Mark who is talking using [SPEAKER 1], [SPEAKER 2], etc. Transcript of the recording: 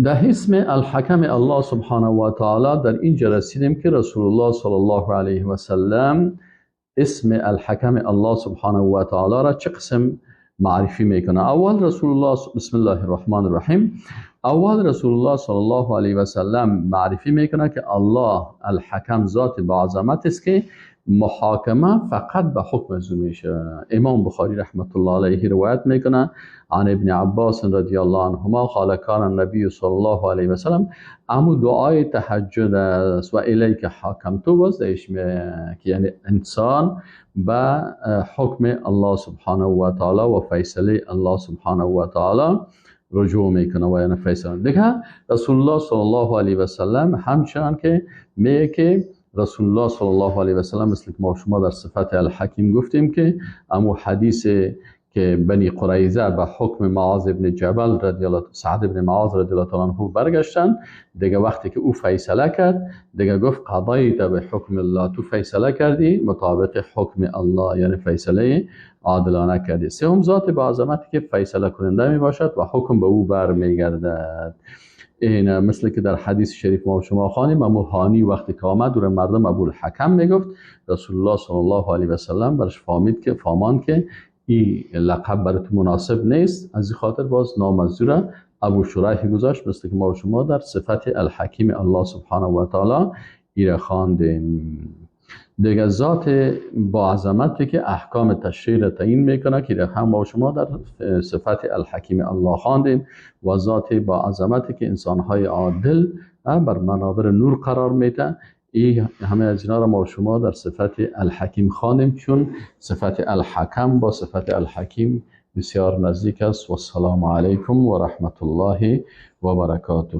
[SPEAKER 1] در اسم الحکم الله سبحانه و تعالی در اینجا رسیدیم که رسول الله صلی الله علیه و سلم اسم الحکم الله سبحانه و تعالی را چه قسم معرفی میکنه. اول رسول الله، بسم الله الرحمن الرحیم، اول رسول الله صلی الله علیه و سلم معرفی میکنه که الله الحکم ذات با عظمت است که محاکمه فقط به حکم از او میشه. امام بخاری رحمت الله علیه روایت میکنه عن ابن عباس رضی الله عنهما قال کان النبی صلی الله علیه و سلم، امو دعای تهجد است و الیک حاکمت باز که یعنی انسان به حکم الله سبحانه و تعالی و فیصله الله سبحانه و تعالی رجوع میکنه و یعنی فیصله. دیگه رسول الله صلی الله علیه و سلم همچنان که میگه که رسول الله صلی الله علیه و سلم، مثل که ما شما در صفت الحکیم گفتیم که امو حدیث که بنی قریظه به حکم معاذ ابن جبل رضی الله، سعد ابن معاذ رضی الله تعالی عنه برگشتن، دیگه وقتی که او فیصله کرد دیگه گفت قضیت به حکم الله، تو فیصله کردی مطابق حکم الله، یعنی فیصله عادلانه کردی. سوم ذات با عظمتی که فیصله کننده می باشد و حکم به او برمیگردد. این مثل که در حدیث شریف ما شما خوانیم، امو هانی وقتی که آمد دور مردم ابو الحکم میگفت، رسول الله صلی الله علیه و سلم برش فهمید که فامان که این لقب برای تو مناسب نیست، از این خاطر باز نام از او را ابو شریح گذاشت، مثل که ما و شما در صفت الحکیم الله سبحانه و تعالی ایره خواندیم. دیگه ذات با عظمتی که احکام تشریع را تعیین میکنه که هم ما و شما در صفت الحکیم الله خواندیم، و ذات با عظمتی که انسانهای عادل بر منابر نور قرار میده، این همه از اینا را ما و شما در صفت الحکیم خواندیم، چون صفت الحکم با صفت الحکیم بسیار نزدیک است. و السلام علیکم و رحمت الله و برکاته.